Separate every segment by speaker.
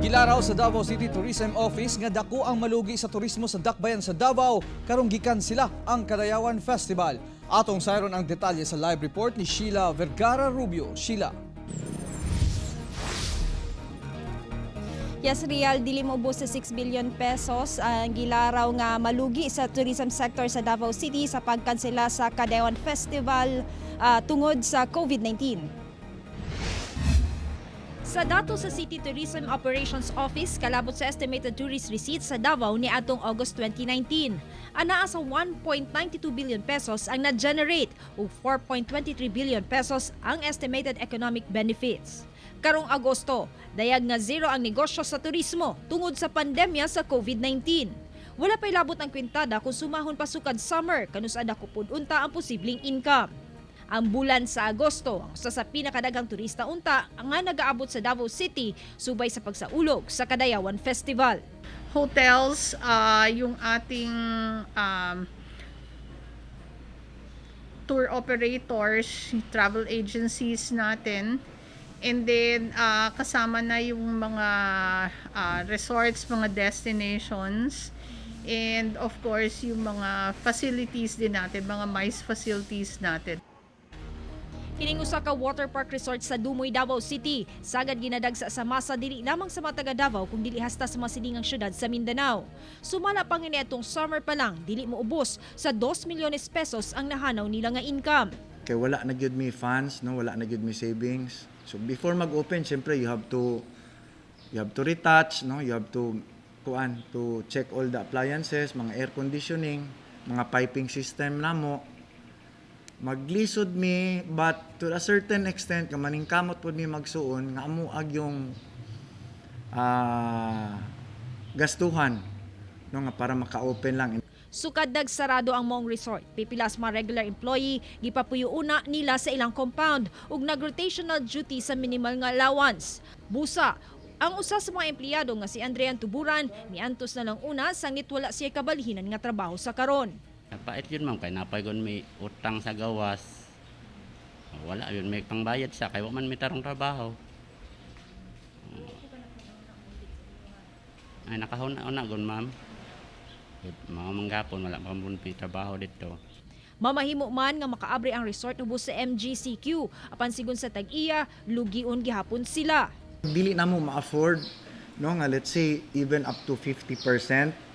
Speaker 1: Gilaraw sa Davao City Tourism Office nga dako ang malugi sa turismo sa Dakbayan sa Davao karong gikansela ang Kadayawan Festival. Atong sayron ang detalye sa live report ni Sheila Vergara Rubio. Sheila.
Speaker 2: Yes, Real, dili moubos sa 6 billion pesos ang gilaraw nga malugi sa tourism sector sa Davao City sa pagkansela sa Kadayawan Festival tungod sa COVID-19.
Speaker 3: Sa dato sa City Tourism Operations Office, kalabot sa estimated tourist receipts sa Davao ni atong August 2019. Anaa sa 1.92 billion pesos ang na-generate ug 4.23 billion pesos ang estimated economic benefits. Karong Agosto, dayag nga zero ang negosyo sa turismo tungod sa pandemya sa COVID-19. Wala pa'y labot ang kwintada kung sumahon pasukad summer kanus-a dako pud unta ang posibleng income. Ang bulan sa Agosto, ang usa sa pinakadaghang turista unta ang nga nagaabot sa Davao City subay sa pagsaulog sa Kadayawan Festival.
Speaker 4: Hotels, yung ating tour operators, travel agencies natin, and then kasama na yung mga resorts, mga destinations, and of course yung mga facilities din natin, mga MICE facilities natin.
Speaker 3: Kining usa ka water park resort sa Dumoy, Davao City. Sagad ginadagsa sa masa dili lamang sa mga taga Davao kung dili hasta sa mga silingang syudad sa Mindanao. Sumala pa nga niadtong summer pa lang, dili moubos sa 2 milyones pesos ang nahanaw nila nga income.
Speaker 5: Kay wala na gyud mi funds, no? Wala na gyud mi savings. So before mag-open, syempre you have to retouch, no? You have to kuan to check all the appliances, mga air conditioning, mga piping system namo. Maglisod mi, but to a certain extent nga maningkamot pud mi, magsuon nga amo ag yung gastuhan, no, nga para maka-open lang.
Speaker 3: Sukad nagsarado ang maong resort, pipilas mga regular employee gipapuyo una nila sa ilang compound ug nag-rotational duty sa minimal nga allowance. Busa, ang usa sa mga empleyado nga si Andrean Tuburan miantos na lang una sangit wala siya kabalhinan nga trabaho sa karon.
Speaker 6: Napait yun, ma'am, kay napay gon may utang sa gawas. Wala yun may pangbayad sa kay wa man may tarong trabaho. Ay, nakahuna-una gon, ma'am. Mga manggapon wala pa man may trabaho dito.
Speaker 3: Mamahimo man nga makaabri ang resort ubos sa MGCQ apan sigon sa tag-iya, lugion gihapon sila.
Speaker 5: Dili na mo ma-afford, no, nga let's say even up to 50%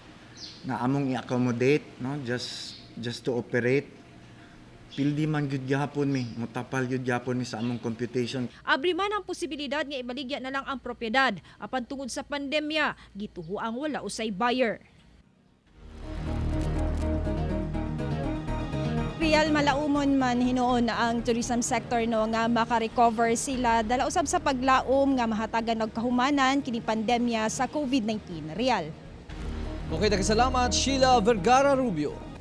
Speaker 5: nga among i-accommodate, no, just to operate. Pildi man gyud gihapon mi, mutapal gyud gihapon mi sa among computation.
Speaker 3: Abri man ang posibilidad nga ibaligya na lang ang propiedad apan tungod sa pandemya, gituho ang wala usay buyer.
Speaker 2: Real, malaumon man hinuon ang tourism sector, no, nga maka-recover sila dala usab sa paglaom nga mahatagan og kahumanan kini pandemya sa COVID-19. Real.
Speaker 1: Okay, salamat, Sheila Vergara Rubio.